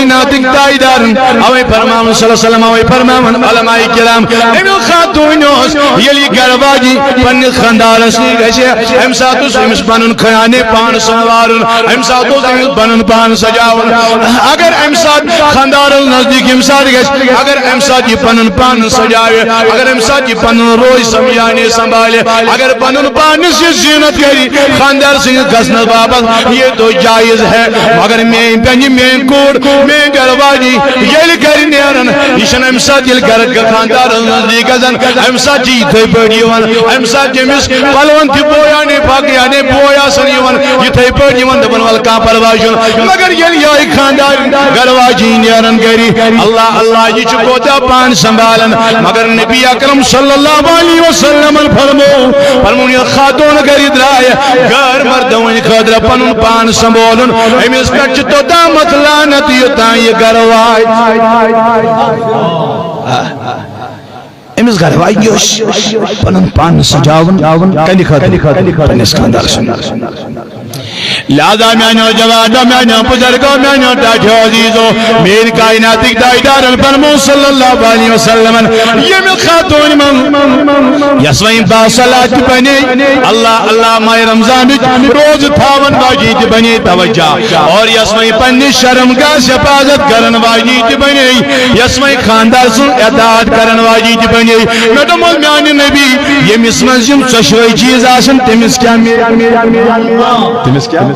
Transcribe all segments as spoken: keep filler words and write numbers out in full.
کائناتٕکۍ تاجدارن اوے فرماوان، صلی اللہ علیہ وسلم اوے فرماوان، علماء کرام، أمۍ خاتوٗن اوس ییٚلہِ یہِ گرٕ واجی پننِس خانٛدارس نِش گژھِ، اَمہِ ساتہٕ اوس أمِس پنُن خیانہٕ پان سنوارُن، اَمہِ ساتہٕ اوس أمِس پنُن پان سجاوُن۔ اگر اَمہِ ساتہٕ خانٛدارس نزدیٖک ییٚمہِ ساتہٕ گژھِ، اگر اَمہِ ساتہٕ یہِ پنُن پان سجاوِ، اگر اَمہِ ساتہٕ یہِ پنُن روش سمجھانہِ سنبھالہِ، اگر پنُن پانس یہِ زینت کرِ، خانٛدار سٕنٛدِس گژھنس باپتھ یہِ تو جائز ہے، مگر میٲنۍ بیٚنہِ، میٲنۍ کوٗر، میٲنۍ گرٕ واجی ییٚلہِ گرِ نیران، یہِ چھنہٕ امہِ ساتہٕ ییٚلہِ گرٕ خانٛدارس نزدیٖک گژھان، امہِ ساتہٕ چھِ یِتھے پٲٹھۍ یِوان، امہِ ساتہٕ چھِ أمِس پلون تہِ بویانے پاکہٕ یعنی بوے آسان یِوان، یِتھے پٲٹھۍ یِوان، دپان، ول کانٛہہ پرواے چھُنہٕ۔ مگر ییٚلہِ یِہوٚے خانٛدار گرٕ واجی نیران گرِ، اللہ اللہ، یہِ چھُ کوتاہ پان سنبھالان۔ مگر نبی اکرم صلی اللہ علیہ وسلمن فرمو، فرمون، یہِ خاتون گرِ درایہِ غیر مردوٕنۍ خٲطرٕ پنُن پان سنبھالُن، أمِس پٮ۪ٹھ چھِ توٚتامَتھ لعنت یوٚتام یہِ گرٕ واتہِ۔ أمِس گرٕ واجہِ اوس پنُن پان سجاوُن کَمہِ خٲطرٕ؟ پننِس خانٛدار سُنٛد۔ لہذا میانیو جوانو، میانیو بزرگو، میانیو ٹاٹھیو عزیزو، میٲنۍ کائناتٕکۍ تاجدارن فرمو صلی اللہ علیہ وسلمن، ییٚمہِ خاتوٗنۍ منٛز یۄس وۄنۍ باصلاح تہِ بنے، اللہ اللہ ماہِ رمضانٕچ روزٕ تھاون واجی تہِ بنے توجہ، اور یۄس وۄنۍ پننہِ شرم گاہس حفاظت کرن واجی تہِ بنے، یۄس وۄنۍ خانٛدار سٕنٛز اطاعت کرن واجی تہِ بنے۔ مےٚ دوٚپمَس، میانہِ نبی، ییٚمِس منٛز یِم ژۄشوَے چیٖز آسن، تٔمِس کیٛاہ میلہِ؟ تٔمِس کیٛاہ؟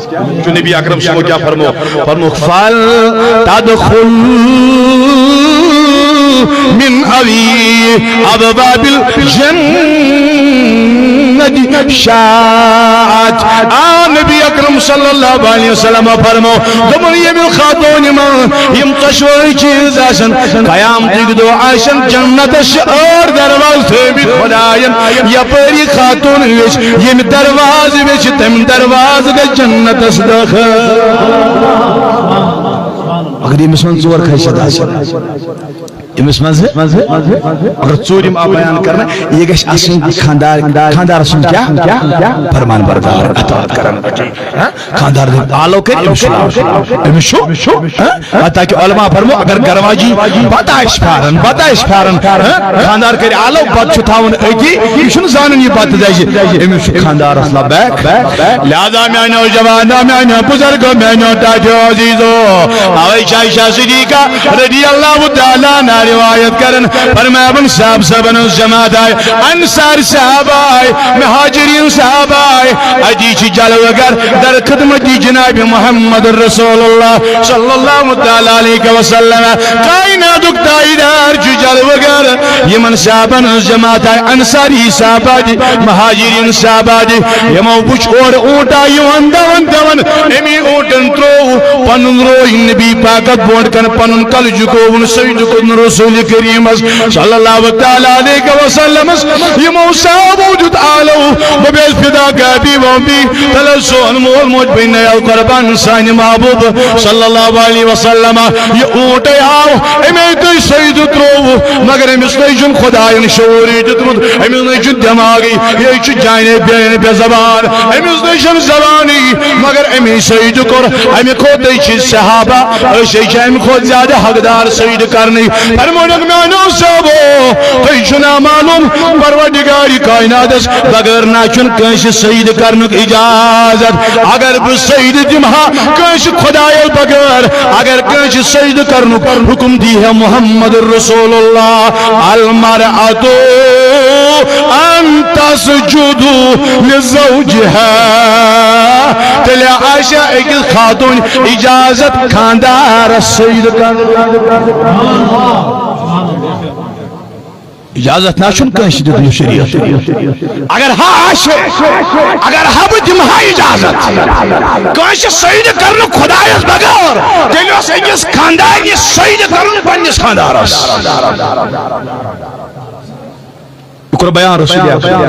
چھُ نبی اکرم صلی اللہ علیہ وسلم کیٛاہ فرمو؟ فرمو، فل تدخل من ابی ابواب الجنت شاءت۔ آ نبی اکرم صلی اللہ علیہ وسلم فرمو، دوٚپُن، ییٚمہِ خاتوٗنہِ منٛز یِم ژۄشوَے چیٖز آسن، قیامتٕکۍ دۄہ آسن جنتس چھِ ٲٹھ دروازٕ تھٲومٕتۍ خداین، یپٲری خاتوٗن ویٚچھ، ییٚمہِ دروازٕ ویٚچھ، تَمہِ دروازٕ گژھِ جنتس دٲخل۔ اگر ییٚمِس منٛز ژور خٲصیت آسن، أمِس منٛز اگر ژوٗرِم آو بیان کرنہٕ، یہِ گژھِ آسٕنۍ خانٛدار، خانٛدار سُنٛد کیٛاہ؟ فرمان بردار، اطاعت کرن۔ ہاں؟ خانٛدار دِیِن آلو کٔرِتھ، أمِس چھُ لاگُن۔ أمِس چھُ، ہاں؟ حتیٰ کہ علماء فرمو، اگر گرواجی بتہٕ آسہِ پھاران، بتہٕ آسہِ پھاران، ہاں؟ خانٛدار کٔرِ آلو، بتہٕ چھُ تھاوُن أتی، یہِ چھُنہٕ زانُن یہِ بتہٕ دَزِ، أمِس چھُ خانٛدارس لبیک۔ لہذا میانیو جوانو، میانیو بزرگو، میانیو ٹاٹھیو عزیزو، اوے چھِ عائشہ صدیقہ رضی اللہ تعالیٰ عنہا روایت کران، فرماوان، صحابہ صحابن ہٕنٛز جماعت آے، انصار صحابہ آے، مہاجرین صحابہ آے، اتی چھِ جلوٕ گر در خدمت جناب محمد رسول اللہ صلی اللہ تعالیٰ علیہ وسلم۔ کائناتُک تاجدار چھُ جلوٕ گر۔ یِمن صحابن ہٕنٛز جماعت آے، انصاری صحابہ تہِ، مہاجرین صحابہ تہِ، یِمو وُچھ اورٕ اوٗنٹا یِوان دوان دوان، اَمی اوٗنٹن ترٛوو پنُن روے نبی پاکس برونٛٹھ کن، پنُن کلہٕ جُکووُن، سجدٕ کوٚرُن رسول کریمس صلی اللہ تعالیٰ علیہ وسلمس۔ یِمو صحابو دیُت آلو، بہٕ بیس فدا کابی ووبی، تلے سون مول موج بنیو قربان سانہِ محبوب صلی اللہ علیہ وسلم۔ یہِ اوٗنٹے آو، أمے تُہۍ سجدٕ ترٛووُ، مگر أمِس نَے چھُنہٕ خدایَن شعوٗرٕے دیُتمُت، أمِس نَے چھُنہٕ دٮ۪ماغٕے، یہِ چھُ جانے بے، بے زبان، أمِس نَے چھَنہٕ زبانٕے، مگر أمے سجدٕ کوٚر۔ اَمہِ کھۄتہٕ چھِ صحابہ، أسۍ چھِ اَمہِ کھۄتہٕ زیادٕ حقدار سجدٕ کرنٕکۍ۔ فرمونکھ، میانیو صحابو، تۄہہِ چھُنا معلوم، پروردگار کائناتس بغٲر نہ چھُنہٕ کٲنٛسہِ سجدٕ کرنُک اجازت۔ اگر بہٕ سجدٕ دِمہٕ ہا کٲنٛسہِ خدایس بغٲر، اگر کٲنٛسہِ سجدٕ کرنُک حکم دی ہے محمد رسول اللہ، المرأة ان تسجد لزوجها، تیٚلہِ آسہِ أکِس خاتوٗن اجازت خاندارس سجدٕ کرنُک۔ اجازت نہ چھُنہٕ کٲنٛسہِ دیُتمُت شریعت۔ اگر ہا آسہِ، اگر ہا بہٕ دِمہٕ ہا اجازت کٲنٛسہِ سجدٕ کرنُک خدایس بغٲر، تیٚلہِ اوس أکِس خاندارنہِ سجدٕ کرُن پننِس خاندارس۔ یہِ کوٚر بیان رسول اکرم۔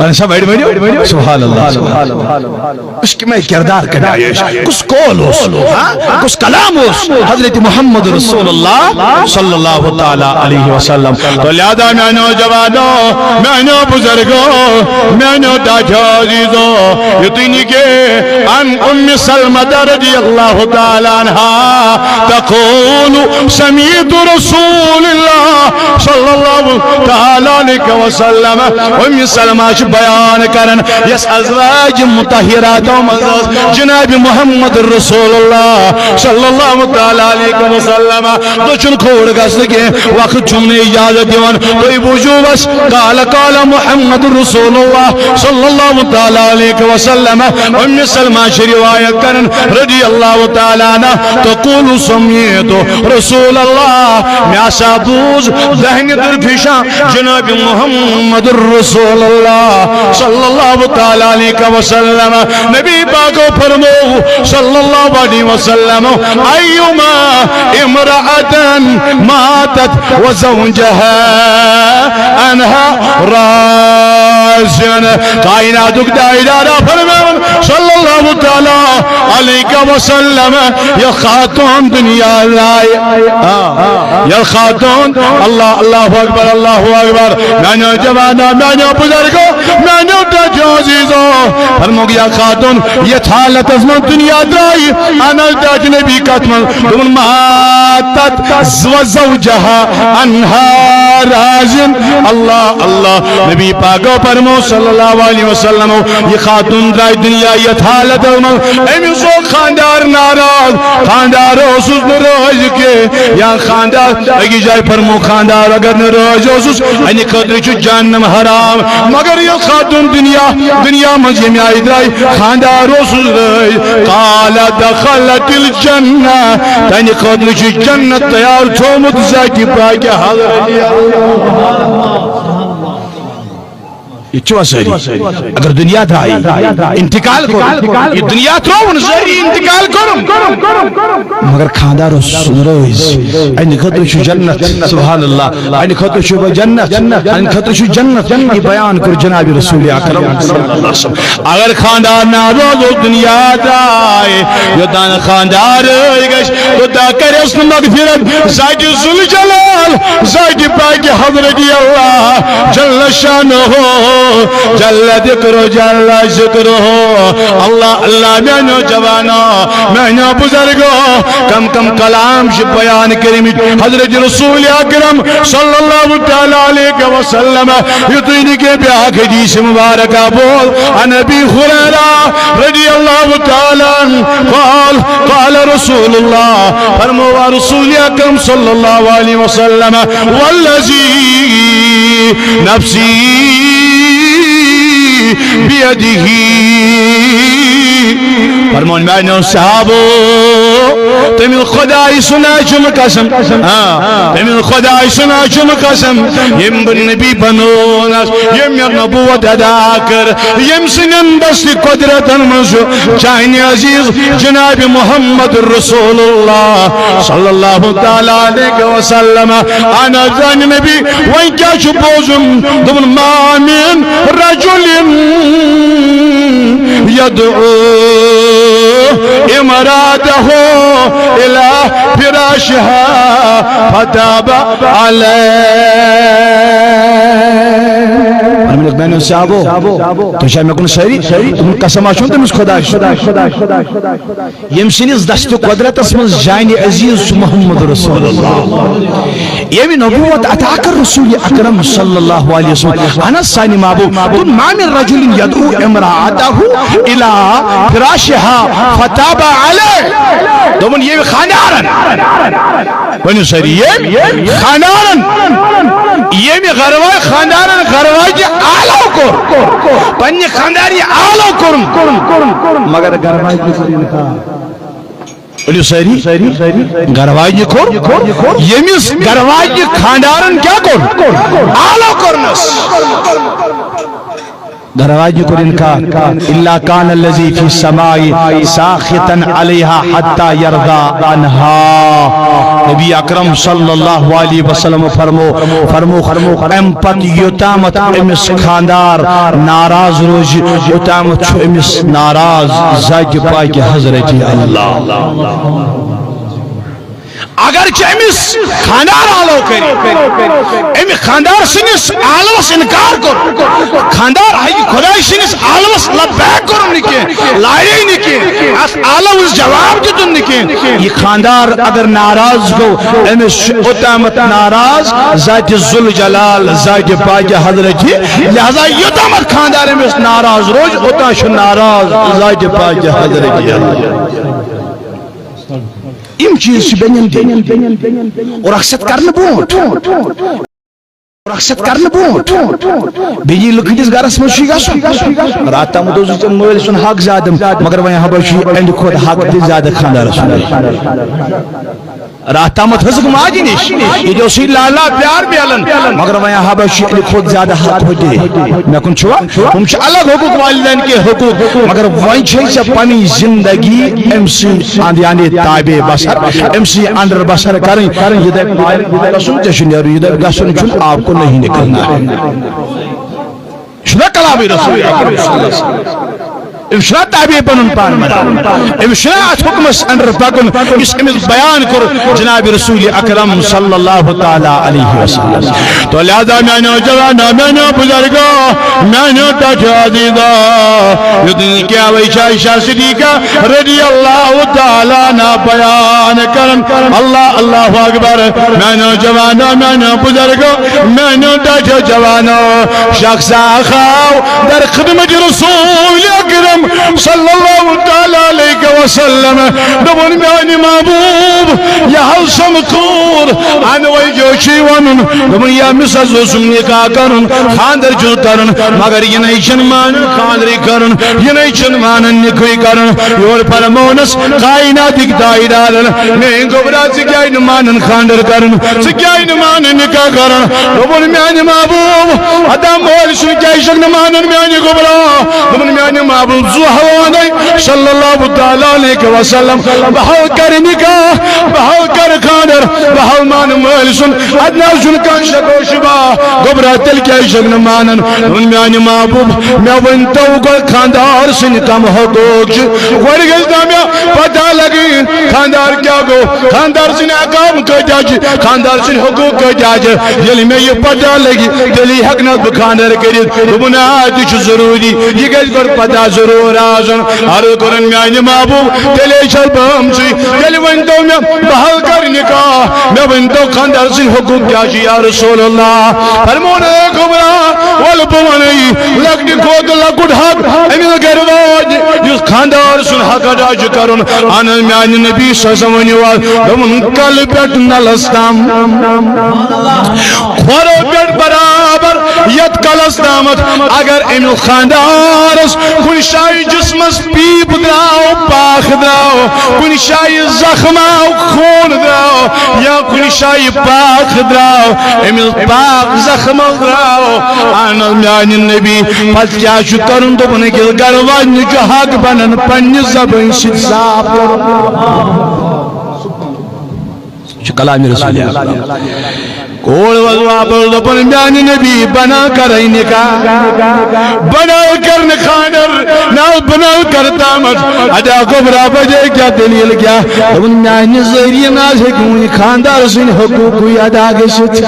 اہن سا، بڑِ ؤنِو۔ سبحان اللہ، سبحان اللہ۔ اس میں کردار کا نمائش، کس قول اس، ہاں؟ کس کلام اس حضرت محمد رسول اللہ صلی اللہ تعالی علیہ وسلم۔ تو لہذا میانیو جوانو، میانیو بزرگو، میانیو ٹاٹھیو عزیزو، یتُے نہٕ کینٛہہ، عن ام سلمہ رضی اللہ تعالی عنہا تقول سمعت رسول اللہ صلی اللہ تعالی علیہ وسلم۔ ام سلمہ چھِ بیان کران، یس ازواج مطہراتو منٛز ٲس جناب محمد رسول اللہ صلی اللہ تعالی علیہ وسلم۔ دٔچھُن کھووُر گژھنہٕ کینٛہہ، وقت چھُم نہٕ اجازت دِوان۔ تُہۍ بوٗزِو بس، قال قال محمد رسول اللہ صلی اللہ تعالی علیہ وسلم۔ ام سلمہ چھِ روایت کران رضی اللہ تعالی عنہ، تقول سمعت رسول اللہ، مےٚ ہسا بوٗز دہنہِ دُرفشاں جناب محمد رسول اللہ صلی اللہ تعالی علیہ وسلم۔ نبی پاکو فرمو صلی اللہ علیہ وسلم، ایما امرأة ماتت وزوجها عنها راض۔ کائناتُک تاجدارا فرماوان صلی اللہ تعالی علیہ وسلم، یۄس خاتون دنیا درایہِ، آ، یۄس خاتون، اللہ، اللہ اکبر، اللہ اکبر، میانیو جوانو، میانیو بزرگو، میانیو ٹاٹھیو عزیزو، فرمووُکھ، یۄس خاتون یتھ حالتس منٛز دنیا درایہِ، انس ٹاٹھۍ نبی کتھ منٛز، دوٚپُن، ماتت وزوجها عنها راض۔ اللہ، اللہ، نبی پاکو فرمو صلی اللہ علیہ وسلم، یہِ خاتون درایہِ دنیا یتھ حالتس منٛز، أمِس اوس خانٛدار ناراض، خانٛدار اوسُس نہٕ رٲضۍ کینٛہہ، یا خانٛدار أکِس جایہِ فرمو، خانٛدار اگر نہٕ رٲضۍ اوسُس، اَمہِ خٲطرٕ چھُ جہنم حرام۔ مگر یۄس خاتون دنیا، دنیا منٛز ییٚمہِ آیہِ درایہِ، خانٛدار اوسُس رٲضۍ، قال دخلت الجنہ، تہنٛدِ خٲطرٕ چھُ جنت تیار تھوٚومُت ذاتِ پاکہِ حضرت۔ یہِ چھُوا سٲری؟ اگر دنیا درٛایہِ، انتقال کوٚر، یہِ دنیا ترٛووُن، سٲری انتقال کوٚرُن۔ مگر خانٛدار اوس رٲضۍ۔ اَمہِ خٲطرٕ چھُ جنت، سبحان اللہ، اَمہِ خٲطرٕ چھُ وۄنۍ جنت، اَمہِ خٲطرٕ چھُ جنت۔ یہِ بیان کوٚر جناب رسول اکرم صلی اللہ علیہ وسلم۔ اگر خانٛدار ناراض اوس، دنیا درٛایہِ، یوٚتام خانٛدار رٲضۍ گژھِ، توٚتام کرٮ۪س نہٕ مغفرت ذاتِ ذوالجلال، ذاتِ پاکہِ حضرت اللہ جل شانہ، جل ذکرہ، جل ذکرہ۔ اللہ، اللہ، میانیو جوانو، میانیو بزرگو، کم کم کلام چھِ بیان کٔرمٕتۍ حضرت رسول اکرم صلی اللہ تعالی علیہ وسلم۔ یتُے نہٕ کینٛہہ، بیاکھ حدیث مبارکہ بول، عن ابی ہریرہ رضی اللہ تعالی عنہ قال، قال رسول اللہ، فرمووا رسول اکرم صلی اللہ علیہ وسلم، والذی نفسی بیدہ۔ فرمون میانیو صحابو، تٔمِس خداے سُنٛد چھُم قسم، ہاں، تٔمِس خداے سُنٛد چھُم قسم، ییٚمۍ بہٕ نبی بنوونس، ییٚمۍ مےٚ نبوت عطا کٔر، ییٚمۍ سٕنٛدٮ۪ن دست قدرتن منٛز چھُ چانہِ عزیز جناب محمد رسول اللہ صلی اللہ تعالی علیہ وسلم۔ اہن حظ، زانہِ نبی، وۄنۍ کیٛاہ چھُ بوزُن؟ دوٚپُن، ما من رجل یدعو امرأته الی فراشها فتاب علیہ۔ فرمووُکھ، میانیو صحابو، تُہۍ چھا مےٚ کُن سٲری؟ تِمن قسم آسہِ تٔمِس خداے سُنٛد، ییٚمہِ سٕنٛدِس دست قدرتس منٛز جانِ عزیز چھُ محمد رسول اللہ، ییٚمہِ نبوت عطا کٔر رسول اکرم صلی اللہ علیہ وسلم۔ اہن حظ، سانہِ محبوب، دوٚپُن، ما من رجل یدعو امرأته الی فراشها فتاب علیہ۔ دوٚپُن، ییٚمہِ خانٛدارن، ؤنِو سٲری، ییٚمہِ خانٛدارن، ییٚمہِ گرٕ واجہِ، خانٛدارن گرٕ واجہِ آلو کوٚر، پننہِ خانٛدارنہِ آلو کوٚرُن، مگر گرٕ واجہِ کوٚر انکار۔ ؤنِو سٲری، گرٕ واجہِ کوٚر، ییٚمِس گرٕ واجہِ خانٛدارن کیٛاہ کوٚر؟ آلو کوٚرنس۔ دروازِ کوٚر انکار۔ الا کان الذی فی السماء ساخطا علیہا حتی یرضی عنہا۔ نبی اکرم صلی اللہ علیہ وسلم فرمو، فرمو، فرمو، امہِ پتہٕ یوٚتامَتھ أمِس خاندار ناراض روزِ، اوٚتامَتھ چھُ أمِس ناراض ذاتِ پاکہِ حضرتِ اللہ۔ اگر چہ أمِس خاندار آلو کٔرِتھ، أمۍ خاندار سٕنٛدِس آلوس انکار کوٚر، خاندار ہیٚکہِ خداے سٕنٛدِس آلوس لبیک کوٚرُن نہٕ کینٛہہ، لارے نہٕ کینٛہہ، اتھ آلوس جواب دیُتُن نہٕ کینٛہہ۔ یہِ خاندار اگر ناراض گوٚو، أمِس چھُ اوٚتامَتھ ناراض ذاتِ ذوالجلال، ذاتِ پاکہِ حضرتِ، لہذا یوٚتامَتھ خاندار أمِس ناراض روزِ، اوٚتام چھُ ناراض ذاتِ پاکہِ حضرتِ۔ یِم چیٖز چھِ بیٚنٮ۪ن دِنۍ۔ اور اکھ سَتھ کرنہٕ برونٛٹھ، اور اکھ سَتھ کرنہٕ برونٛٹھ، بیٚیہِ لُکہٕ ہٕنٛدِس گرس منٛز چھُ یہِ گژھُن۔ راتھ تامَتھ اوس ژےٚ مٲلۍ سُنٛد حق زیادٕ، مگر وۄنۍ ہبا چھُ یہِ اَمہِ کھۄتہٕ حق تہِ زیادٕ خاندارس سُنٛد۔ راتھ تامَتھ ہیٚژٕکھ ماجہِ نِش، یہِ تہِ اوسُے لالا پیار میلان، مگر وۄنۍ ہبا چھُ یہِ اَمہِ کھۄتہٕ زیادٕ حق ہُتہِ۔ مےٚ کُن چھُوا؟ ہُم چھِ الگ حقوق، والدین کے حقوق، مگر وۄنۍ چھے ژےٚ پنٕنۍ زندگی أمۍ سٕنٛدِ اند، یعنی تابع بسر، أمۍ سٕنٛدِ under بسر کرٕنۍ۔ یہِ دپہِ مالک گژھُن ژےٚ چھُ نیرُن، یہِ دپہِ گژھُن چھُنہٕ، آپ کو نہیں نکلنا ہے۔ چھُنہ کلام رسول اکرم صلی اللہ علیہ وسلم۔ أمِس چھُنہ تابع پنُن پان بناوُن؟ أمِس چھُنہ اتھ حکمس under پکُن یُس أمِس بیان کوٚر جناب رسول اکرم صلی اللہ تعالی علیہ وسلم؟ تو لہذا میانیو جوانو، میانیو بزرگو، میانیو ٹاٹھیو عزیزو، یوٚتن کینٛہہ وٕچھِ عائشہ صدیقہ رضی اللہ تعالی عنہا بیان کرن۔ اللہ، اللہ اکبر۔ میانیو جوانو، میانیو بزرگو، میانیو ٹاٹھیو جوانو، شخص اکھ آو در خدمت رسول اکرم صلی اللہ تعالی علیہ وسلم۔ دوٚپُن، میانہِ محبوب، یہِ حظ چھم کوٗر، انوے یہِ چھُے ونُن۔ دوٚپُن، یا أمِس حظ اوسُم نکاح کرُن، خاندر چھُس کرُن، مگر یہِ نے چھُنہٕ مانان خاندرٕے کرُن، یہِ نے چھُنہٕ مانان نکاحٕے کرُن۔ یور فرمونس، کائناتٕکۍ تاجدارن، میٲنۍ گوٚبرا، ژٕ کیازِ نہٕ مانان خاندر کرُن؟ ژٕ کیازِ نہٕ مانان نکاح کرُن؟ دوٚپُن، میانہِ محبوب، ادا مٲلۍ سُنٛد کیازِ چھُکھ نہٕ مانان میانہِ گوٚبرا؟ دوٚپُن، میانہِ محبوب، زُو حوانَے صلی اللہ تعالی علیہ وسلم، بہٕ حظ کرٕ نکاح، بہٕ حظ کرٕ خاندر، بہٕ حظ مانہٕ مٲلۍ سُنٛد، اتہِ نہ حظ چھُنہٕ کانٛہہ شک و شبہ۔ گوٚبرا، تیٚلہِ کیازِ چھُکھ نہٕ مانان؟ دوٚپُن، میانہِ محبوب، مےٚ ؤنۍ تو گۄڈٕ خاندار سٕنٛدۍ کم حقوق چھِ، گۄڈٕ گژھِ نا مےٚ پتہ لگی، خاندار کیا گو، خاندار سن احکام کتیا چھ، خاندار سن حقوق کتیا چھ۔ ییٚلہِ مےٚ یہِ پتہ لگی، تیٚلی ہیٚکہٕ نہٕ بہٕ خاندر کٔرِتھ۔ دوٚپُن، آ، تہِ چھُ ضروٗری، یہِ گژھِ گۄڈٕ پتہ ضروٗر آسُن۔ عرض کوٚرُن، میانہِ محبوب، تیٚلے چھَس بہٕ آمژٕے، تیٚلہِ ؤنۍ تو مےٚ، بہٕ حظ کرٕ نکاح، مےٚ ؤنۍ تو خاندار سٕنٛدۍ حقوق کیٛاہ چھِ یا رسول اللہ؟ فرموو نہٕ، اے گوٚبرا، وَلہٕ بہٕ وَنَے، لۄکٹہِ کھۄتہٕ لۄکُٹ حق أمِس گرِ واتہِ، یُس خاندار سُنٛد حق ادا چھُ کرُن۔ اہن حظ، میانہِ نبی صلی اللہ علیہ وسلم ؤنِو حظ، دوٚپُن، کلہٕ پٮ۪ٹھ نلس تام، کھۄرو پٮ۪ٹھ برابر یتھ کلس تامتھ اگر أمِس خاندارس کُنہِ جایہِ جسمس پیٖپ درٛاو، پاکھ درٛاو، کُنہِ جایہِ زخم آو، خوٗن درٛاو، یا کُنہِ جایہِ پاکھ درٛاو، أمِس پاکھ زخم درٛاو۔ اہن حظ، میانہِ نبی، پتہٕ کیٛاہ چھُ کرُن؟ دوٚپُن، أکِس گرٕ واجنہِ چھُ حق بنان پننہِ زبٲنۍ سۭتۍ صاف کرُن۔ یہِ چھُ کلامِ رسول اکرم۔ کول وَس واپس، دوٚپُن، میانہِ نبی، بنا کرے نکاح، بنا کر نہٕ خاندر، نہ بنا کر دامت۔ ادا گوٚبرا، وجہ کیٛاہ، دلیل کیٛاہ؟ دوٚپُن، میانہِ ذٔریعہٕ نہ حظ ہیٚکہِ وۄنۍ خاندار سٕنٛدۍ حقوٗقٕے ادا گٔژھِتھ۔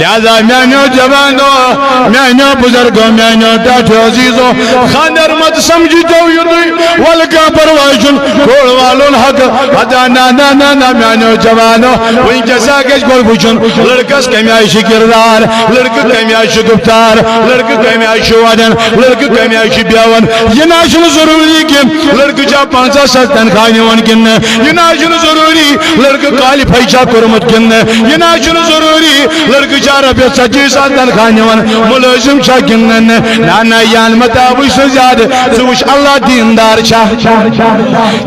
لہذا میانیو جوانو، میانیو بزرگو، میانیو ٹاٹھیو عزیزو، خاندر مت سمجھِو یُتُے، ولہٕ کانٛہہ پرواے چھُنہٕ۔ کول والُن حق ادا، نہ، نہ، نہ، نہ، میانیو جوانو، وٕنکیٚس ہا گژھِ گۄڈٕ وٕچھُن، لڑکس کمہِ آیہِ چھُ کردار، لڑکہٕ کمہِ آیہِ چھُ گفتار، لڑکہٕ کمہِ آیہِ چھُ ودان، لڑکہٕ کمہِ آیہِ چھُ بیہوان۔ یہِ نہ چھُنہٕ ضروٗری کہِ لڑکہٕ چھا پنژاہ ساس تنخواہ نِوان کِنہٕ نہٕ، یہِ نہ چھُنہٕ ضروٗری لڑکہٕ qualify چھا کوٚرمُت کِنہٕ نہٕ، یہِ نہ چھُنہٕ ضروٗری لڑکہٕ چھا رۄپیس ژتجی ساس تنخواہ نِوان، مُلٲزِم چھا کِنہٕ نہٕ۔ نہ، نہ، یہِ ہن مہ تاوٕے سُہ زیادٕ، ژٕ وٕچھ اللہ دیٖندار چھا۔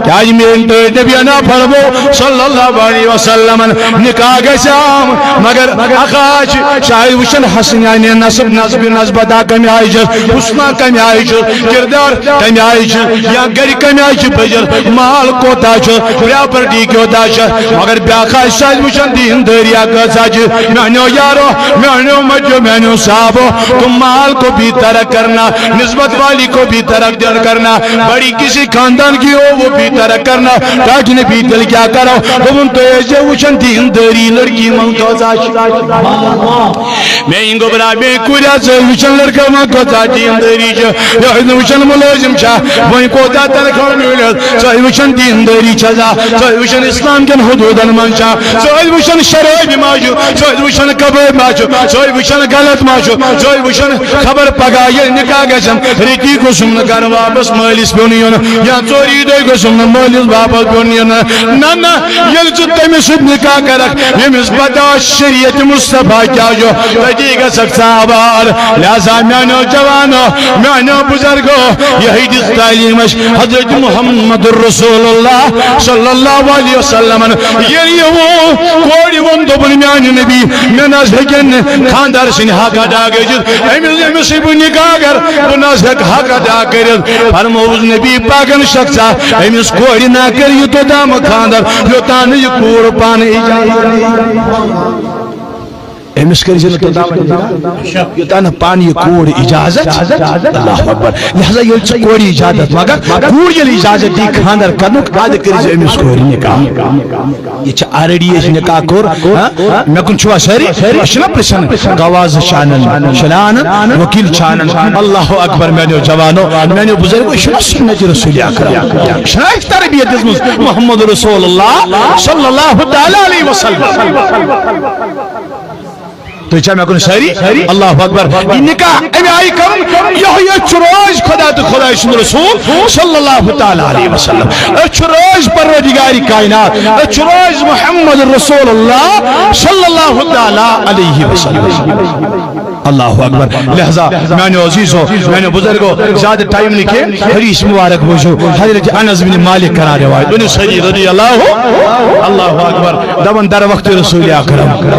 کیازِ میٲنۍ ٹٲٹھۍ نبینا فرمو صلی اللہ علیہ وسلمن، نکاح گژھِ عام، مگر اکھ آیہِ چھِ شاید وٕچھان حسنیانہِ نسب، نسبِ نسبتا کمہِ آیہِ چھِ، حسنہ کمہِ آیہِ چھِ، کردار کمہِ آیہِ چھِ، یا گرِ کمہِ آیہِ چھِ بجر، مال کوتاہ چھُ، پراپرٹی کوتاہ چھُ، مگر بیاکھ آیہِ شاید وٕچھان دیندٲری کۭژاہ چھِ۔ میانیو یارو، میانیو مجو، میانیو صحابو، تم مال کو بھی ترک کرنا، نسبت والی کو بھی ترک دل کرنا، بڑی کسی خاندان کی ہو وہ بھی ترک کرنا۔ تاج نبی دل کیا کرو، دوٚپُن تُہۍ ٲسۍزیو وٕچھان دیندٲری لڑکی منٛز کۭژاہ چھِ۔ میٲنۍ گوٚبرا، میٲنۍ کوریا، ژٕ ٲسۍ وٕچھان لڑکہٕ منٛز کۭژاہ دیندٲری چھِ۔ یہِ ٲسۍ نہٕ وٕچھان مُلٲزِم چھا، وۄنۍ کوتاہ تنخواہ میلٮ۪س، ژٕ ٲسۍ وٕچھان دیندٲری چھا، ژٕ ٲسۍ وٕچھان اسلام کٮ۪ن حدوٗدن منٛز چھا، ژٕ ٲسۍ وٕچھان شرٲبی ما چھُ، ژٕ ٲسۍ وٕچھان کبٲبۍ ما چھُ، ژٕ ٲسۍ وٕچھان غلط ما چھُ، ژٕ ٲسۍ وٕچھان خبر پگاہ ییٚلہِ نکاح گژھن، ریٚتی گوٚژھُم نہٕ گرٕ واپس مٲلِس پیوٚن یُن، یا ژوری دۄہہِ گوٚژھُم نہٕ مٲلِس واپس پیوٚن یُن۔ نہ، نہ، ییٚلہِ ژٕ تٔمِس سۭتۍ نکاح کرکھ، ییٚمِس پتہ شریعت مصطفیٰ کیٛاہ چھُ، تٔتی گژھکھ ژٕ آباد۔ لہذا میانیو جوانو، میانیو بزرگو، یہی دِژ تعلیٖم اَسہِ حضرت محمد رسول اللہ صلی اللہ علیہ وسلمن۔ ییٚلہِ یہِ ووٚن، کورِ ووٚن، دوٚپُن، میانہِ نبی، مےٚ نہ حظ ہیٚکن نہٕ خاندار سٕنٛدۍ حق ادا کٔرِتھ۔ أمِس، أمِس سۭتۍ بہٕ نکاح کرٕ، بہٕ نہ حظ ہیٚکہٕ حق ادا کٔرِتھ۔ فرمووُس نبی پاکن شخصا، أمِس کورِ نہ کٔرِو توٚتام خاندر، یوٚتام نہٕ یہِ کوٗر پانہٕ اجازت۔ أمِس کٔرۍ زِ نہٕ توٚتام نہٕ، یوٚتام نہٕ پانہٕ یہِ کوٗر اجازت۔ اللہ اکبر۔ لہذا ییٚلہِ ژٕ کورِ اجازت مگر، کوٗر ییٚلہِ اجازت دی خاندر کرنُک، ادٕ کٔرۍ زِ أمِس کورِ نکاح۔ یہِ چھِ already اَسہِ نکاح کوٚر، ہاں؟ مےٚ کُن چھُوا سٲری؟ أسۍ چھِنہ پرٛژھان، گواہ زٕ چھِ اَنان، چھِنہ اَنان؟ وکیٖل چھِ اَنان۔ اللہ اکبر، میٛانیو جوانو، میٛانیو بزرگو، یہِ چھُنہ سُنت رسول اکرم؟ یہِ چھُنہ اَسہِ تربیت دِژمٕژ محمد رسول اللہ صلی اللہ تعالیٰ علیہ وسلم؟ تُہۍ چھا مےٚ کُن سٲری؟ اللہ اکبر۔ یہِ نکاح اَمہِ آیہِ کرُن، یِہوٚے أسۍ چھُ رٲضۍ خدا تہٕ خداے سُنٛد رسول صلی اللہ تعالیٰ علیہ وسلم۔ أسۍ چھِ رٲضۍ پروردگار کائنات، أسۍ چھِ رٲضۍ محمد رسول اللہ صلی اللہ تعالیٰ علیہ وسلم۔ اللہ اکبر۔ لہذا میانیو عزیزو، میانیو بزرگو، زیادٕ ٹائم نہٕ کینٛہہ، حدیث مبارک بوٗزِو۔ حضرت انس بن مالک کران روایت، ؤنِو سٲری رضی اللہ، اللہ اکبر۔ دپان در وقت رسول اکرم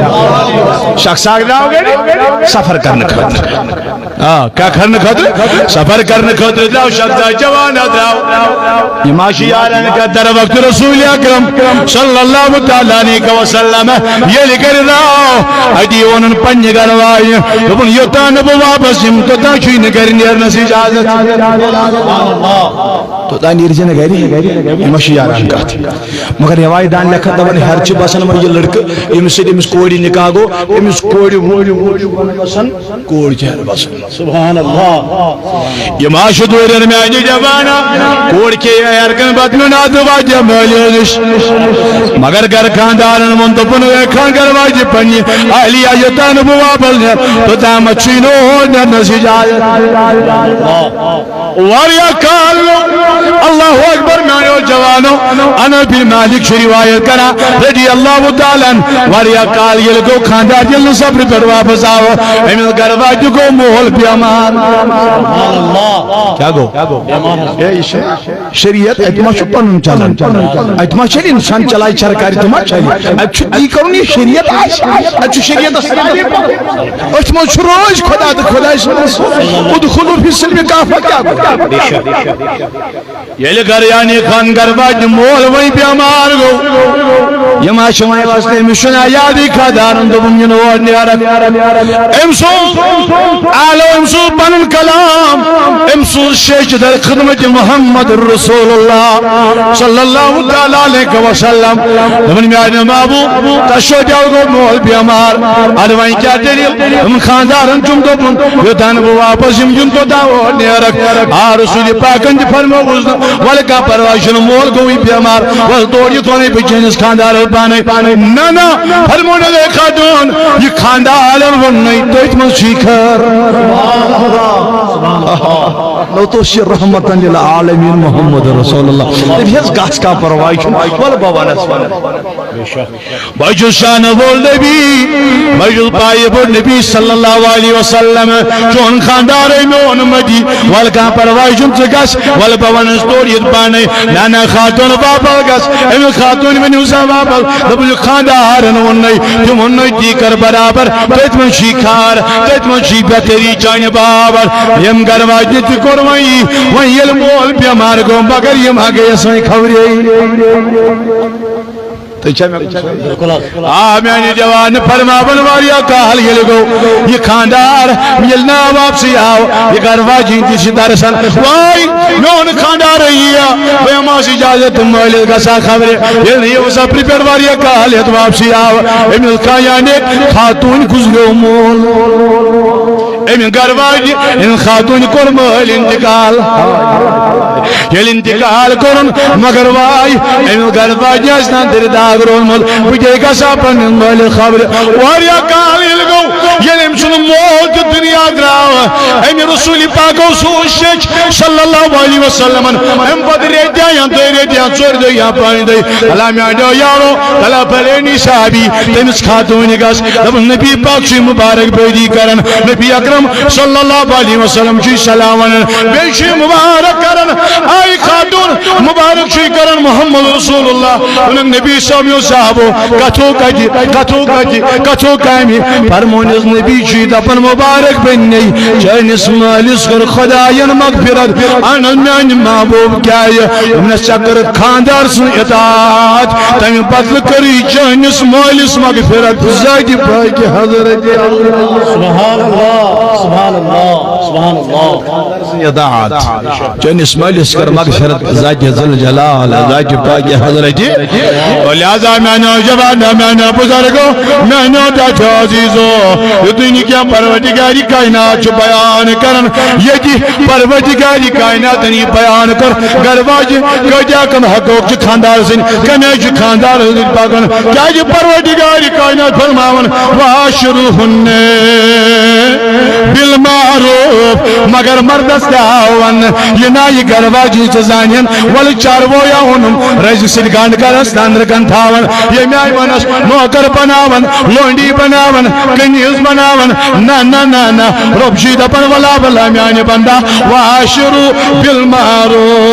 شخص اکھ درٛاو گرِ سفر کرنہٕ خٲطرٕ۔ آ، کیٛاہ کرنہٕ خٲطرٕ؟ سفر کرنہٕ خٲطرٕ درٛاو شخص اکھ، جوان اکھ درٛاو۔ یہِ ما چھُ یارن کتھ، در وقت رسول اکرم صلی اللہ تعالیٰ علیہ وسلم ییٚلہِ گرِ درٛاو، اتی ووٚنُن پننہِ گرٕ واجہِ، دوٚپُن، یوٚتام نہٕ بہٕ واپس یِمہٕ، توٚتام چھُے نہٕ گرِ نیرنس اجازت۔ توٚتام نیرِ زِ نہٕ گرِ، یہِ ما چھُ یارن کتھ۔ مگر روایت دان لیکھان دپان، ہیرِ چھِ بسان وۄنۍ یہِ لڑکہٕ، ییٚمِس سۭتۍ أمِس کورِ نکاح گوٚو، أمِس کورِ ووٚن، یہِ ووٚن، یہِ ووٚن بسان، کورِ چھِ ہیرِ بسان۔ سبحان اللہ۔ یہِ ما چھُ دوٗرٮ۪ن میانہِ جوانا، کورِ کھے ہیرِ کن بتہٕ میوٚنٛڈ اَتھ واجہِ مٲلِس نِش۔ مگر گرٕ خاندارن ووٚن، دوٚپُن، اے خان گرٕ واجہِ پننہِ اہلیہ، یوٚتام نہٕ بہٕ واپس نیرٕ، توٚتام چھُے نہٕ اور نیرنس اجازت۔ واریاہ کال گوٚو۔ اللہ اکبر، میانیو جوانو، انس بن مالک چھُ روایت کران رضی اللہ تعالیٰ عنہ، واریاہ کال ییٚلہِ گوٚو خاندار، ییٚلہِ نہٕ سفرٕ پٮ۪ٹھ واپس آو، أمِس گرٕ واجہِ گوٚو مول بیمار۔ کیٛاہ گوٚو؟ اے، یہِ چھِ شریعت، اَتہِ ما چھُ پنُن چلان؟ اَتہِ ما چھِ اِنسان چلاے سرکارِ تہٕ ما چلہِ؟ اَتہِ چھُ تی کرُن، یہِ شریعت آسہِ، اَتہِ چھُ شریعتس أتھۍ منٛز چھُ رٲضۍ خدا تہٕ خداے سُنٛد رسول۔ ادخلوا فی السلم کافہ کیٛاہ گوٚو؟ ییٚلہِ گرٕ یعنی خان گرٕ واتہِ مول وۄنۍ بیمار گوٚو، یہِ ما چھِ وۄنۍ وَسنہٕ، أمِس چھُنہٕ یادٕے خاندارن دوٚپُن یِنہٕ اور نیرَکھ۔ أمۍ سُنٛد آلو، أمۍ سُنٛد پنُن کلام، أمۍ سُنٛد شیچ در خدمت محمد رسول اللہ صلی اللہ تعالیٰ علیہ وسلم۔ دوٚپُن، میانہِ محبوب، تۄہہِ چھو دیو گوٚو مول بیمار، اَدٕ وۄنۍ کیٛاہ دٔلیٖل؟ یِم خاندارن چھُم دوٚپمُت، یوٚتام نہٕ بہٕ واپس یِمہٕ، یُن توٚتام اور نیرَکھ۔ آ، رسول پاکن تہِ فرمووُس نہٕ، وَلہٕ کانٛہہ پرواے چھُنہٕ، مول گوٚوٕے بیمار، وَلہٕ تور یِتھ وَنَے بہٕ چٲنِس خاندارس پانے۔ نہ، نہ، فرموونس، اے خاتون، یہِ خاندارن ووٚننَے، تٔتھۍ منٛز چھُے خٲر۔ لو تو چھِ رحمتاً للعالمین محمد رسول اللہ۔ تٔمۍ ہیٚژ گژھ، کانٛہہ پرواے چھُنہٕ، وَلہٕ بہٕ وَنس۔ بہٕ چھُس شانہٕ وول نبی، بہٕ چھُس پایہِ بوٚڑ نبی صلی اللہ علیہ وسلم۔ چون خاندارے میون امتی، وَلہٕ کانٛہہ پرواے چھُنہٕ، ژٕ گژھ، وَلہٕ بہٕ وَنَس تورٕ یِتھ پانَے۔ نہ، نہ، خاتوٗن واپس گژھ، أمِس خاتوٗن ؤنِو سا واپس۔ دوٚپُن، یہِ خانٛدارن ووٚنُے، تٔمۍ ووٚنُے، تی کر برابر، تٔتھۍ منٛز چھُے خار، تٔتھۍ منٛز چھُے بہتری چانہِ باور۔ ییٚمۍ گرٕ واجنہِ تہِ کوٚر وۄنۍ یی، وۄنۍ ییٚلہِ مول بٮ۪مار گوٚو، مگر یِم ہا گٔیَس وۄنۍ خبرے۔ تُہۍ چھا مےٚ بِلکُل حظ۔ آ، میٛانہِ جوان فرماوان، واریاہ کال ییٚلہِ گوٚو، یہِ خانٛدار ییٚلہِ نہٕ واپسٕے آو، یہِ گرٕ واجِنۍ تہِ چھِ درسن، واے، میون خانٛدار یِیہِ، بہٕ ہٮ۪مہٕ ہس اجازت تہٕ مٲلِس گژھٕ ہا خبرِ۔ ییٚلہِ نہٕ یہِ اوس اپرِ پٮ۪ٹھ واریاہ کال ہٮ۪تھ واپسٕے آو، أمِس خا-، یعنی خاتوٗنۍ گُزریومُت۔ أمۍ گرٕ واجہِ، أمۍ خاتوٗنۍ کوٚر مٲلۍ انتقال۔ ییٚلہِ انتقال کوٚرُن، مگر واے، أمۍ گرٕ واجہِ آسہِ نہٕ دِلہِ داغ روٗدمُت۔ بہٕ کیٛاہ گژھٕ ہا پننِس مٲلِس خبرِ؟ واریاہ کال ییٚلہِ گوٚو، ییٚلہِ أمۍ سُنٛد مول تہِ دُنیا درٛاو، أمۍ رسول پاکو سوٗز شیٚچھ صلی اللہ علیہ وسلمن۔ اَمہِ پتہٕ ریٚتۍ یا دۄیہِ ریٚتۍ یا ژورِ دۄہہِ یا پانٛژِ دۄہہِ، اللہ میٛانیو یارو، اللہ پھلٲنی صحابی، تٔمِس خاتوٗنہِ گژھ، دوٚپُن، نبی پاک چھُے مُبارک بٲدی کران، نبی اکرم صلی اللہ علیہ وسلم چھُے سلام ونان، بیٚیہِ چھُے مُبارک کران، آے خاتوٗن، مُبارک چھُے کران محمد رسول اللہ۔ ووٚنُن، نبی صٲب، یو صحابو، کتھو کتہِ، کتھو کتہِ، کتھو کامہِ؟ فرمونس، نبی چھُے دپان، مُبارک بنے، چٲنِس مٲلِس کٔر خداین مغفرت۔ اہن حظ، میانہِ محبوب، کیٛازِ؟ دوٚپنس، ژےٚ کٔرٕتھ خانٛدار سٕنٛز اطاعت، تمہِ بدلہٕ کٔرٕے چٲنِس مٲلِس مغفرت ذاتِ پاکہِ حضرت۔ سبحان اللہ، سبحان اللہ، سبحان اللہ۔ اطاعت۔ چٲنِس مٲلِس کٔر مغفرت ذاتِ ذوالجلال، ذاتِ پاکہِ حضرت۔ لہذا میانیو جوانو، میانیو بزرگو، میانیو ٹاٹھیو عزیزو، یُتُے نہٕ کینٛہہ، پروردگارِ کائنات چھُ بیان کران، ییٚتہِ پروردگارِ کائناتن یہِ بیان کٔر، گرٕ واجہِ کٲتیٛاہ کم حقوق چھِ خانٛدار سٕنٛدۍ، کمہِ آیہِ چھُ خانٛدار سۭتۍ پکان، کیٛازِ پروردگارِ کائنات فرماوان، وعاشروہن بالمعروف، مگر مردس تہِ آو وننہٕ، یہِ نا یہِ گرٕ واجہِ ژٕ زانن، ولہٕ چارویا اوٚنُم، رزِ سۭتۍ گنٛڈ کرس، نندرٕ کن تھاون، ییٚمہِ آیہِ ونس نوکر بناون، لونڈی بناون، کنیز بناون۔ نہ، نہ، نہ، نہ۔ رب چھُے دپان، ولا، ولا، میانہِ بندا، وعاشروا بالمعروف۔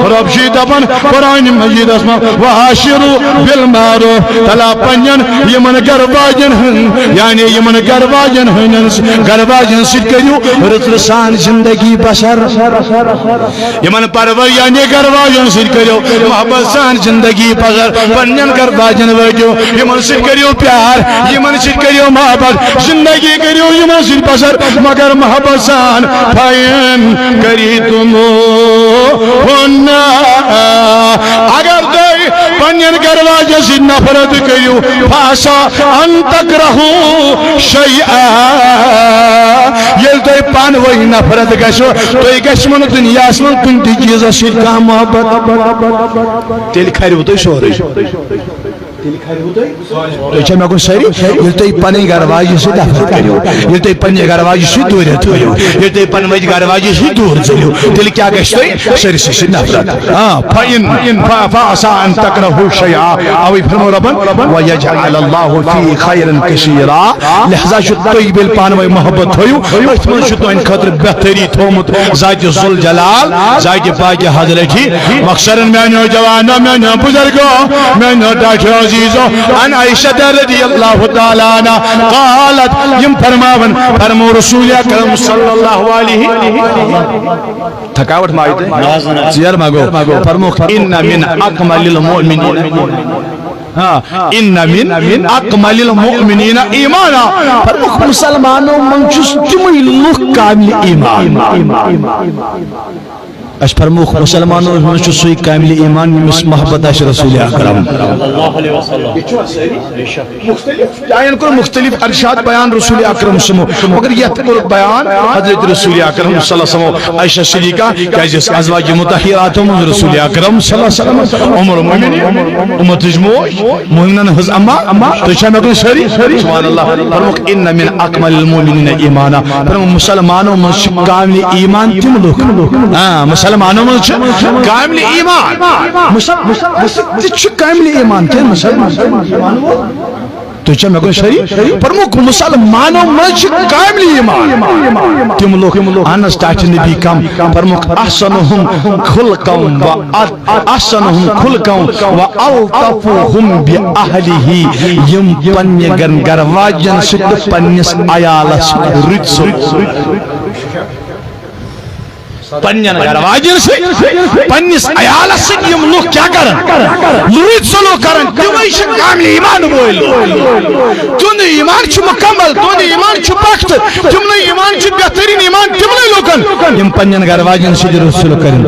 رب چھُے دپان قرآن مجیدس منٛز، وعاشروا بالمعروف۔ تلا پننٮ۪ن یِمن گرٕ واجٮ۪ن ہٕنٛز، یعنی یِمن گرٕ واجٮ۪ن ہٕنٛدٮ۪ن، گرٕ واجٮ۪ن سۭتۍ کٔرِو رٕژ رٕژ سان زندگی بسر۔ یِمن پرور یعنی گرٕ واجٮ۪ن سۭتۍ کٔرِو محبت سان زندگی بسر۔ پننٮ۪ن گرٕ واجٮ۪ن وٲتِو، یِمن سۭتۍ کٔرِو پیار، یِمن سۭتۍ کٔرِو محبت، زندگی کٔرِو یِمن سۭتۍ بسر، مگر محبت سان۔ فَإِن كَرِهْتُمُوهُنَّ، اگر تُہۍ پننٮ۪ن گرٕ واجٮ۪ن سۭتۍ نفرت کٔرِو، فَعَسَىٰ أَن تَكْرَهُوا شَيْئًا، ییٚلہِ تۄہہِ پانہٕ ؤنۍ نفرت گژھِوٕ، تُہۍ گژھِوٕ نہٕ دُنیاہَس منٛز کُنہِ تہِ چیٖزَس سۭتۍ کانٛہہ محبت، تیٚلہِ کھریو تُہۍ سورُے۔ تیٚلہِ کھریو تُہۍ؟ تُہۍ چھا مےٚ کُن سٲری؟ ییٚلہِ تُہۍ پنٕنۍ گرٕ واجہِ سۭتۍ نفرت کٔرِو، ییٚلہِ تُہۍ پنٕنہِ گرٕ واجہِ سۭتۍ دوٗرِتھ تھٲیِو، ییٚلہِ تُہۍ پنٕنۍ گرٕ واجہِ سۭتۍ دوٗر ژٔلِو، تیٚلہِ کیٛاہ گژھِ تۄہہِ؟ سٲرسٕے سۭتۍ نفرت۔ آ، فَإِن، ف-، فَعَسَىٰ أَن تَكْرَهُوا شَيْئًا، اَوَے فرمو رۄبن، وَيَجْعَلَ اللَّهُ فِيهِ خَيْرًا كَثِيرًا۔ لہذا چھُ تُہۍ ییٚلہِ پانہٕ ؤنۍ محبت تھٲیِو، أتھۍ منٛز چھُ تُہنٛدِ خٲطرٕ بہتری تھوٚومُت ذاتِ ذوالجلال، ذاتِ پاکِ حضرتی۔ مخصراً میانیو جوانو، میانیو بزرگو، میانیو ٹاٹھیو عزیزو، عن عائشہ رضی اللہ تعالیٰ عنہا قالت، یِم فرماون، فرمو رسول اکرم صلی اللہ علیہ۔ تھکاوٹ ما آیہِ تۄہہِ؟ نہ حظ، نہ۔ ژیر ما گوٚو؟ فرموکھ، ان من اکمل المؤمنین۔ ہاں، ان من اکمل المؤمنین ایمانا۔ فرموکھ، مسلمانو منٛز چھُس تِمٕے لُکھ کاملِ ایمان۔ اَسہِ فرمووُکھ، مسلمانو منٛز چھُ سُے کاملِ ایمان، ییٚمِس محبت آسہِ رسول اکرم۔ صلی اللہ علیہ وسلم۔ بے شک۔ مختلف جاین کوٚر مختلف ارشاد بیان رسول اکرم سٕنٛدِ، مگر یتھ کوٚر بیان حضرت رسول اکرم صلی اللہ علیہ وسلم۔ عائشہ صدیقہ، کیازِ ازواج مطہراتو منٛز رسول اکرم صلی اللہ علیہ وسلم، ام المؤمنین، امتٕچ موج، مومنن ہٕنٛز اما۔ تُہۍ چھا مےٚ کُن سٲری؟ سبحان اللہ۔ فرمووُکھ، ان من اکمل المؤمنین ایمانا۔ فرمووُکھ، مسلمانو منٛز چھِ کاملِ ایمان تِم لُکھ۔ آ، مسلمانو منٛز چھِ کاملِ ایمان۔ مسل-، مسل-، مسل-، تہِ چھُ کاملِ ایمان، کیٛاہ مسلمان؟ تُہۍ چھا مےٚ کُن شریٖک؟ فرمووُکھ، مسلمانو منٛز چھِ کامل ایمان تِم لوٗکھ، اہن حظ، ٹاٹھۍ نبی کم، فرمووُکھ، احسنہم خلقا و اد-، احسنہم خلقا و الطفہم باہلہ، یِم پننہِ گرن گرٕ واجٮ۪ن سۭتۍ تہٕ پننِس عیالس سۭتۍ رٕتۍ سلوک۔ پننٮ۪ن گرٕ واجٮ۪ن سۭتۍ، پننِس عیالس سۭتۍ یِم لُکھ کیٛاہ کرن؟ رٕتۍ سلوک کرن، تِمے چھِ کامل ایمان وٲلۍ لُکھ۔ تِہُنٛد ایمان چھُ مکمل، تِہُنٛد ایمان چھُ پختہٕ، تِمنٕے ایمان چھُ بہتریٖن ایمان تِمنٕے لُکن، یِم پننٮ۪ن گرٕ واجٮ۪ن سۭتۍ رٕتۍ سلوک کرن۔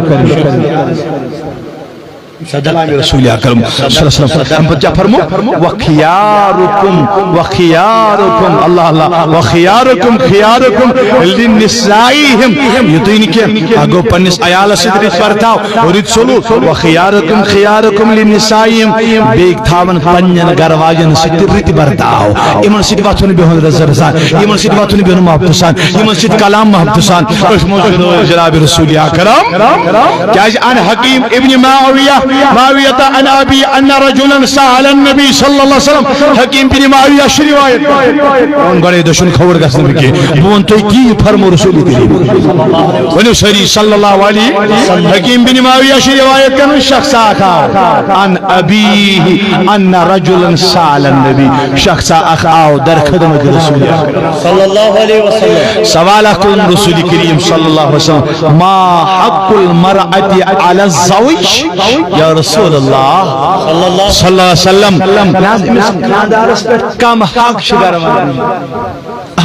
صدق۔ رسول اکرم صلی اللہ علیہ وسلم۔ اَمہِ پتہٕ کیٛاہ فرمو؟ وخیارکم، وخیارکم، اللہ اللہ، وخیارکم، خیارکم لنسائہم۔ یُتُے نہٕ کینٛہہ، اکھ گوٚو پننِس عیالس سۭتۍ رٕتۍ برتاو، رٕتۍ سلوک، وخیارکم، خیارکم لنسائہم۔ بیٚیہِ تھاوان پننٮ۪ن گرٕ واجٮ۪ن سۭتۍ تہِ رٕتۍ برتاو، یِمن سۭتۍ وۄتھُن بِہُن رٕژ رٕژ سان، یِمن سۭتۍ وۄتھُن بِہُن محبتہٕ سان، یِمن سۭتۍ کلام محبتہٕ سان۔ أسۍ مہٕ حظ چھِ جناب رسول اکرم۔ کیازِ عن حکیم ابن معاویہ، معاویہ عن ابی ان رجلا سأل النبی صلی اللہ علیہ وسلم، حکیم بن معاویہ چھِ روایت۔ وۄنۍ گۄڈے دٔچھُن کھووُر گژھنہٕ بہٕ کینٛہہ۔ بہٕ وَنہٕ تۄہہِ کی یہِ فرمو رسول کریم۔ ؤنِو سٲری صلی اللہ علیہ۔ حکیم بن معاویہ چھِ روایت کران، شخص اکھ آو۔ عن ابیہ ان رجلا سأل النبی، شخص اکھ آو در خدمت رسول اکرم۔ صلی اللہ علیہ وسلم۔ سوال اکھ کوٚرُن رسول کریم صلی اللہ علیہ وسلم، ما حق المرأة علی الزوج؟ یا رسول اللہ صلی اللہ علیہ وسلم، نہ حظ، أمِس خاندارس پٮ۪ٹھ کم حق چھِ گرٕ واجنہِ؟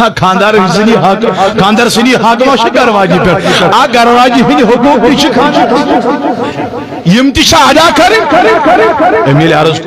آ، خاندار سٕنٛدِ حق، خاندار سٕنٛدِ حق ما چھِ گرٕ واجنہِ پٮ۪ٹھ؟ آ، گرٕ واجنہِ ہٕنٛدۍ حقوٗق تہِ چھِ خاندار، یِم تہِ چھِ ادا کرٕنۍ۔ أمۍ ییٚلہِ عرض